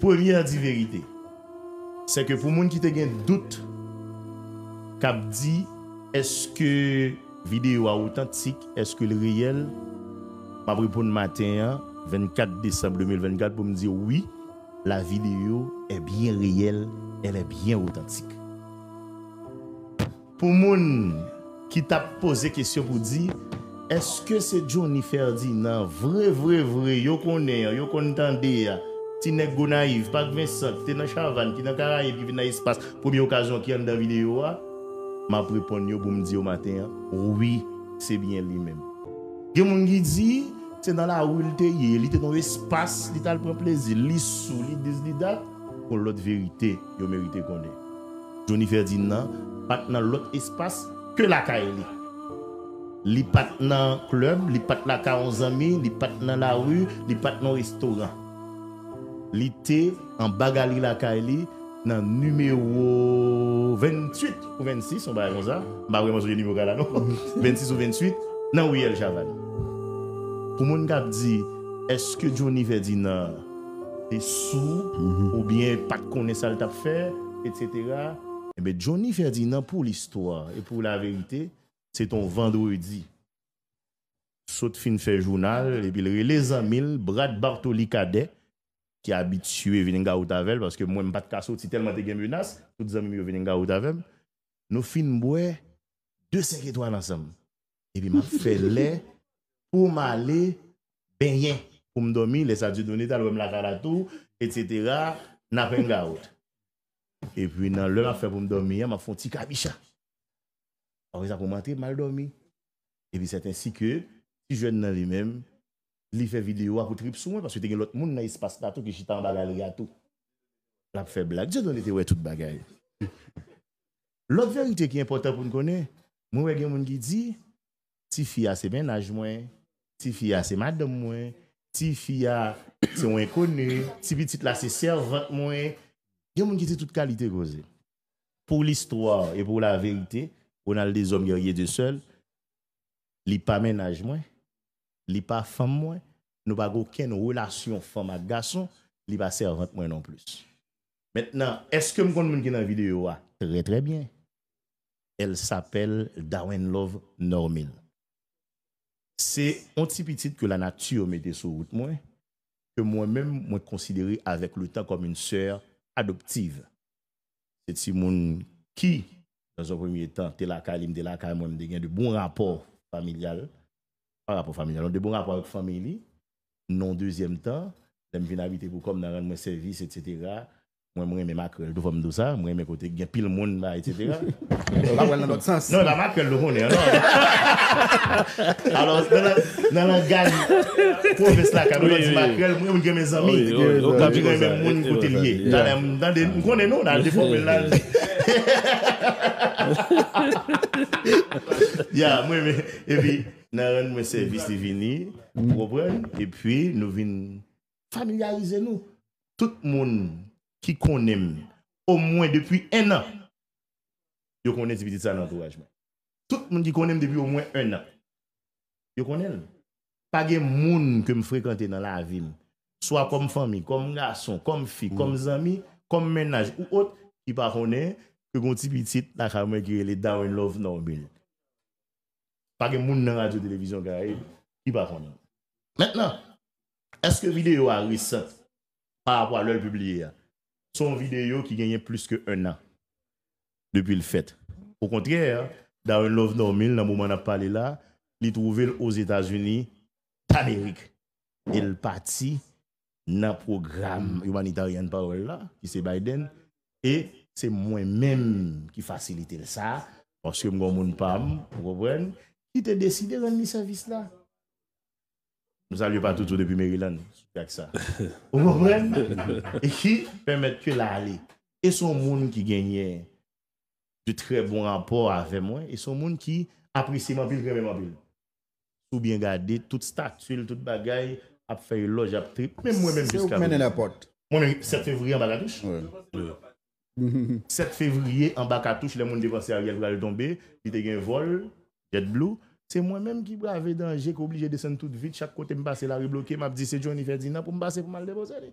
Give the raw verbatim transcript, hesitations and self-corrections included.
Premyè di verite, se ke pou moun ki te gen dout, k ap di, èske videyo a otantik, èske l reyèl, m ap reponn maten an, vennkat desanm de mil vennkat, pou m di wi, la vidéo est bien réelle, elle est bien authentique. Pou moun ki t ap poze kesyon pou di, èske se Johnny Ferdinand vre, vre, vre, yo konnen an, yo konn tande a, ti nèg Gonayiv, Pak Vensan, ki te nan Chavann, ki nan Karayib, ki vin nan espas, premye okazyon ki anndan videyo a? M ap reponn yo pou m di yo maten an, wi, se byen li menm. Gen moun ki di, se nan lari l te ye, li te nan yon espas, li t al pran plezi l, li sou, li dis, li dat, gon lòt verite yo merite konnen. Johnny Ferdinand pa t nan lòt espas ke lakay li. Li pa t nan klèb, li pa t lakay yon zanmi, li pa t nan lari, li pa t nan restoran. Li te anba galri lakay li, nan nimewo venntuit ou vennsis, yon bagay konsa. M pa vrèman sonje nimewo kay la non. Vennsis ou venntuit, nan riyèl Chavann. Pou moun k ap di, èske Johnny Ferdinand te sou, oubyen pa t konnen sa l t ap fè, etsetera. Enben, Johnny Ferdinand, pou listwa e pou laverite, se t on vandredi. Sot fin fè jounal, epi l rele zanmi l, Brad Bartoli Cadet, ki abitye vin hangout avè l, paske mwen, m pa t ka soti tèlman te gen menas, tout zanmi m yo vin hangout avè m. Nou fin bwè de senk etwal ansanm. Epi m ap fè lè pou m ale benyen, pou m dòmi, lè sa Dieudonné t al wè m lakay la tou, etsetera, n ap hangout. Epi nan lè m ap fè pou m dòmi an, m ap fè yon ti kabicha. Apre sa, pou m antre, m al dòmi. Epi sèt ensi ke ti jèn nan li menm, li fè videyo a pou trip sou mwen, paske te gen lòt moun nan espas la tou ki chita anba galri a tou. L ap fè blag. Dieudonné te wè tout bagay. Lòt verite ki enpòtan pou n konnen, mwen wè gen moun ki di, tifi a se mennaj mwen, tifi a se madanm mwen, tifi a se yon enkoni, ti pitit la se sèvant mwen. Gen moun ki di tout kalite koze. Pou listwa e pou laverite, Ronald Deshommes Guerrier Dieuseul, li pa mennaj mwen, li pa fanm mwen, nou pa gen okenn relasyon fanm ak gason, li pa sèvant mwen non plis. Mentnan, èske m konn moun ki nan videyo a? Trè, trè byen. Elle s'appelle Darwin Love Normil. Se yon ti pitit ke lanati mete sou wout mwen, ke mwen menm, mwen konsidere avec le temps comme une sœur adoptive. Se timoun ki, dans un premier temps, te lakay li, m te lakay mwen, m te gen de bon rapò familyal, pa rapò familyal, de bon rapò avèk fanmi li. Nan yon dezyèm tan, lè m vin abite pou kò m, nan rann mwen sèvis, etsetera. Mwen, mwen renmen makrèl tou, fò m di w sa. Mwen renmen kote gen pil moun la, etsetera. Ou pa pral nan lòt sans. Non, e pa makrèl nou konnen an, non. Alò, nan, nan langaj pwovens la, kan nou di makrèl, mwen, mwen renmen zanmi. Wi, wi, wi, mwen renmen moun kote l ye. Talè, m tande, m konnen nou, n al defòme l la. Ya, mwen renmen. Epi, nan rann mwen sèvis, li vini, ou konprann? Epi, nou vin familyarize nou. Tout moun ki konnen m, omwen depi en an, yo konnen ti pitit sa nan antouraj mwen. Tout moun ki konnen m depi omwen en an, yo konnen l. Pa gen moun ke m frekante nan lavi m, swa kòm fanmi, kòm gason, kòm fi, kòm zanmi, kòm mennaj ou ot, ki pa konnen ke gon ti pitit lakay mwen ki rele Darwin Love Normil. Pa gen moun nan radyo televizyon Karayib ki pa konnen. Mentnan, èske videyo a resan pa rapò a lè l pibliye a? Se yon videyo ki genyen plis ke en an depi l fèt. Okontrè, Darwin Love Normil, nan moman n ap pale la, li twouve l Ozetazini Damerik. E l pati nan pwogram Humanitarian Parole la, ki se Biden, e se mwen menm ki fasilite l sa, paske m gon moun pa m, ou konprann, ki te deside rann li sèvis la. M salye Patoutou depi Maryland, sou ak sa. Ou konprann? E ki pèmèt ke l ale. E se yon moun ki genyen de trè bon rapò avè mwen, e se yon moun ki apresye m anpil, ki renmen m anpil. Si w byen gade, tout stati l, tout bagay, ap fè elòj, ap trip. Menm mwen menm jiska kounye a. Se ou k mennen nan pòt. Mwen menm, sèt fevriye anba katouch. Wi. Sèt fevriye anba katouch, lè moun te panse Ariel pral tonbe, li te gen vòl, JetBlue. Se mwen menm ki brave danje, ki oblije desann tout vit, chak kote m pase lari bloke, m ap di se Johnny Ferdinand pou m pase pou m al depoze li.